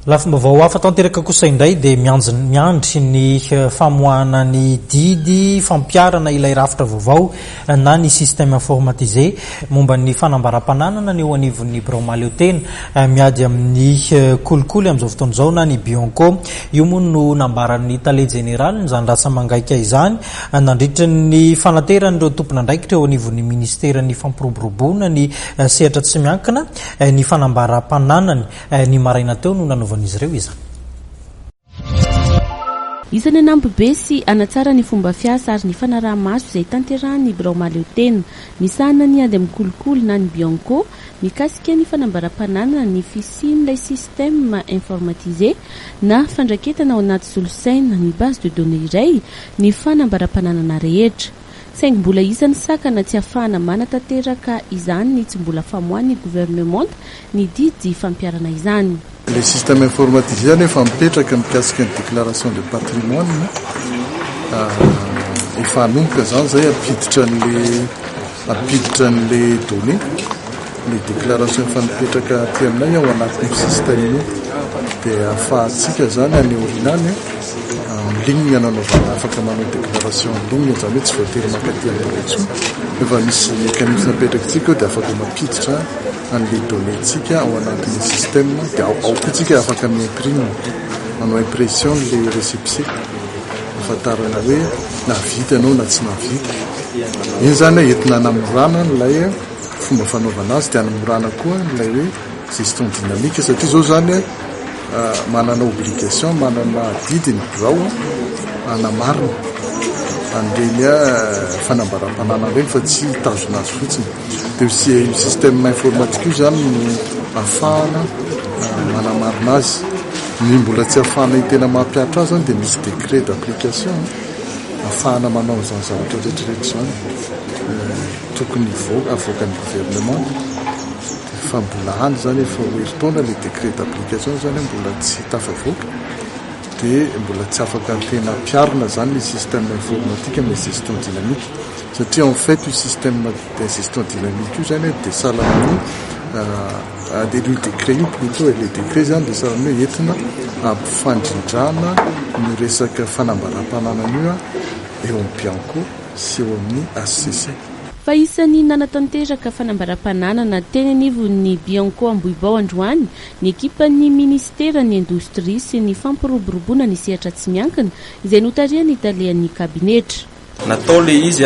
Lafim-baovao hafa tanteraka kosa indray dia miandry ny famoahana ny didy fampiharana ilay rafitra vaovao na ny système informatisé momba ny fanambaram-pananana ny eo anivon'ny birao mahaleotena miady amin'ny kolikoly amin'izao fotoana izao na ny Bianco. Io moa no nambaran'ny tale jeneralin'izany rantsa-mangaika izany nandritra ny fanateran'ireo tompon'andraikitra eo anivon'ny ministeran'ny fampiroboroboana ny sehatra tsy miankina ny fanambaram-pananany. Ny maraina teo no nanaovan'izy ireo izany. Isan'ny hanampy be sy hanatsara ny fomba fiasa ary ny fanaraha-maso izay tanterahan'ny birao mahaleotena misahana ny ady amin'ny kolikoly na ny Bianco mikasika ny fanambaram-pananana ny fisian'ilay système informatisé na fandraketana ao anaty solosaina ny base de données iray ny fanambaram-pananana rehetra. Saingy mbola isan'ny sakana tsy ahafahana manatanteraka izany ny tsy mbola famoahan'ny governemanta ny didy fampiharana izany. Ilay système informatisé anefa mipetraka mikasika ny déclaration de patrimoine, efa hanomboka izany izay hampiditra an'ilay hampiditra an'ilay données, ilay déclaration efa mipetraka aty aminay ao anatin'io système io dia ahafahantsika izany any aoriana any en ligne nanaovana afaka manao déclaration en ligne izany hoe tsy voatery mankaty amin'ny birao intsony efa misy mécanisme apetrakintsika eo dia afaka mampiditra an'ilay données ntsika ao anatin'ny système dia ao ao koa tsika afaka mi-imprime manao impression ilay récépissé ahafantarana hoe nahavita ianao na tsy nahavita. Iny izany entina hanamorana an'ilay fomba fanaovana azy dia hanamorana koa ilay hoe gestion dynamique satria izao izany manana obligation, manana adidy ny birao hanamarina an'ireny fanambaram-pananana ireny fa tsy hitazona azy fotsiny. Dia io système informatique io izany no ahafahana manamarina azy. Ny mbola tsy ahafahana tena mampihatra azy izany dia misy décret d'application ahafahana manao an'izany zavatra rehetra rehetra izany. Tokony hivoaka, avoakan'ny gouvernement fa mbola any izany efa ho herintaona ilay décret d'application izany mbola tsy tafavoaka dia mbola tsy afaka tena ampiharina izany ny système informatique amin'ny gestion dynamique satria en fait io système de gestion dynamique io izany dia sahala amin'ny dia io décret io plutôt ilay décret izany dia sahala amin'ny hoe entina hampifandrindrana ny resaka fanambaram-pananana io eo amin'ny Bianco sy eo amin'ny HCC. Fa isan'ny nanatanteraka fanambaram-pananana teny anivon'ny Bianco Ambohibao androany ny ekipan'ny minisiteran'ny Indostria sy ny fampiroboroboana ny sehatra tsy miankina izay notarihan'ny talehan'ny kabinetra. Natao ilay izy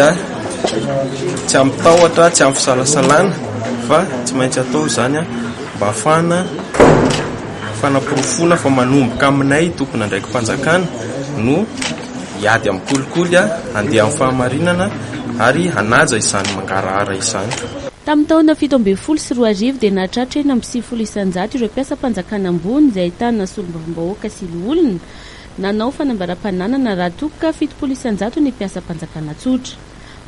tsy amin'ny tahotra, tsy amin'ny fisalasalana fa tsy maintsy atao izany mba hahafahana fanaporofoana fa manomboka aminay tompon'andraiki-panjakana no hiady amin'ny kolikoly, handeha amin'ny fahamarinana ary hanaja izany mangarahara izany. Tamin'ny taona 2017 dia nahatratra 96% ireo mpiasam-panjakana ambony izay ahitana solombavambahoaka sy loholona nanao fanambaram-pananana raha toa ka 70% ny mpiasam-panjakana tsotra.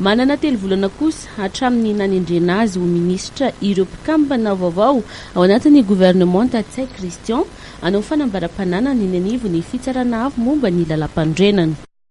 Manana telo volana kosa hatramin'ny nanendrena azy ho minisitra ireo mpikambana vaovao ao anatin'ny governemanta Ntsay Christian hanao fanambaram-pananana eny anivon'ny Fitsarana Avo momba ny Lalàmpanorenana.